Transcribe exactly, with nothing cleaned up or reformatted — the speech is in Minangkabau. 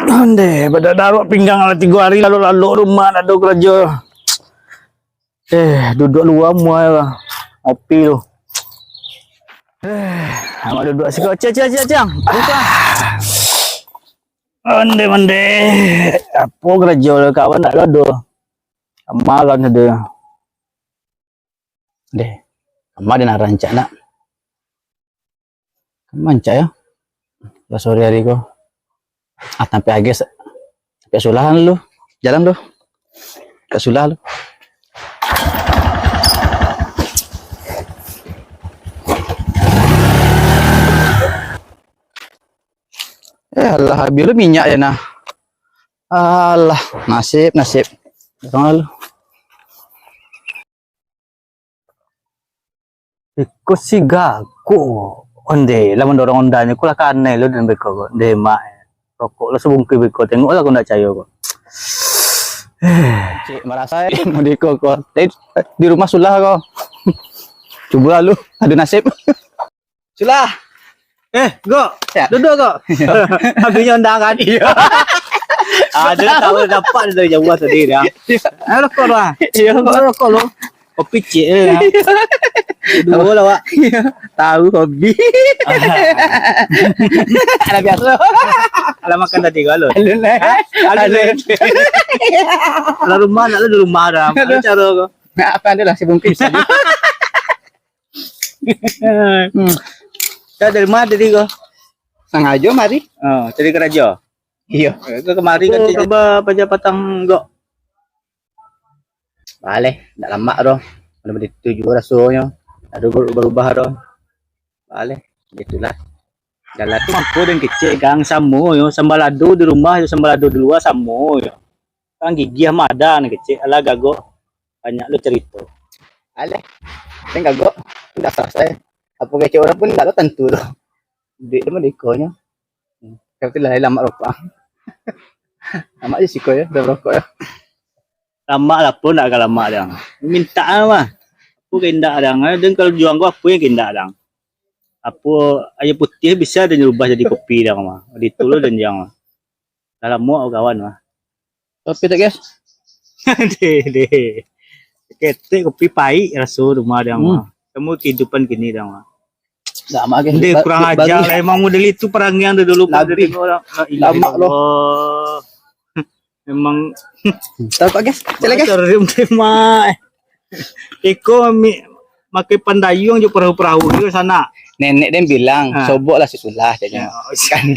Ondeh, badak daruak pinggang lah tigo hari lalu-lalu rumah, ndak ado karajo. Eh, duduak lua mua lah. Ngopi tu. Eh, amak duduak siko. Ciang, ciang, ciang, ciang. Buka. Ondeh, ondeh. Apo karajo lah kawan, ndak ado. Amalan ado. Deh, kama den rancak nak. Kama rancak yo. Lah sore hari ko. Ah, tampek agis. Tampek sulah lu. Jalan tu. Tampek sulah lu. Eh, alah, habis lu minyak ya nah. Alah, nasib, nasib. Datang lu. Iko si gago. Ondeh, lah mandorong ondanyo, ko lah kanai lo den beko ko. Ndeh mak. Rokok lo sabungkuih beko, tengok lah ko ndak cayo ko. Cek marasai modiko ko. Tadi di rumah sulah ko. Cubo lah lu, ado nasib. Sulah. Eh, Gok. Ya. Duduk, Gok. Habisnyo undangan. Iyo. Ado tahu nampak dari jauah tadi dah. Iyo. Ayo rokok lah. Iyo, Gok. Rokok lo. Kopi cik eh. Duo lah, Wak. Iyo. Tahu hobi. Alah biaso. Alah makan tadi ko alun. Alun lah. Alun. Alah rumah nak lu di rumah dah. Alah caro ko. Nak apa ado lah sabungkuih sajo. Hmm. Kau dari ma tadi ko? Sangajo mari. Oh, cari karajo? Iyo. Eh, kau kamari kan. Apo kaba paja patang, Gok? Baleh, ndak lamak doh. Ado baitu juo rasonyo. Ado barubah-ubah doh. Baleh, itulah. Jalan tu mangko den kecek, Gang, samo yo. Sambalado di rumah jo sambalado di lua samo yo. Kan gigiah madan kecek, alah gagok. Banyak lo carito. Aleh, kan gagok, indak salasai. Apo kecek urang pun indak lo tantu tu. Duit tu mah di ikonyo. Tapi lah lamak rokok. Lamak je siko yo, dah rokok yo. Lamak lah pun ndak ka lamak dang. Minta lah mah. Apo ka indak dang. Den kalau juang ko apo yang ka indak dang. Apo aia putiah bisa den rubah jadi kopi dang mah. Ditu lo den jang mah. Dah lamo kawan mah. Kopi tak, guys? Deh, deh. Ketek kopi paik raso rumah dang mah. Kamu kehidupan kini dang mah. Dah amak, guys. Deh, kurang ajar lah. Emang model itu perangai dari dulu pada tengok orang. La ilaha illallah. Memang. Tahu, Pak, guys? Cek, guys. Cari tema. Iko mi-, makai pandayung jo perahu-perahu jo sana. Nenek den bilang, sobok lah susulah, katanya. Kan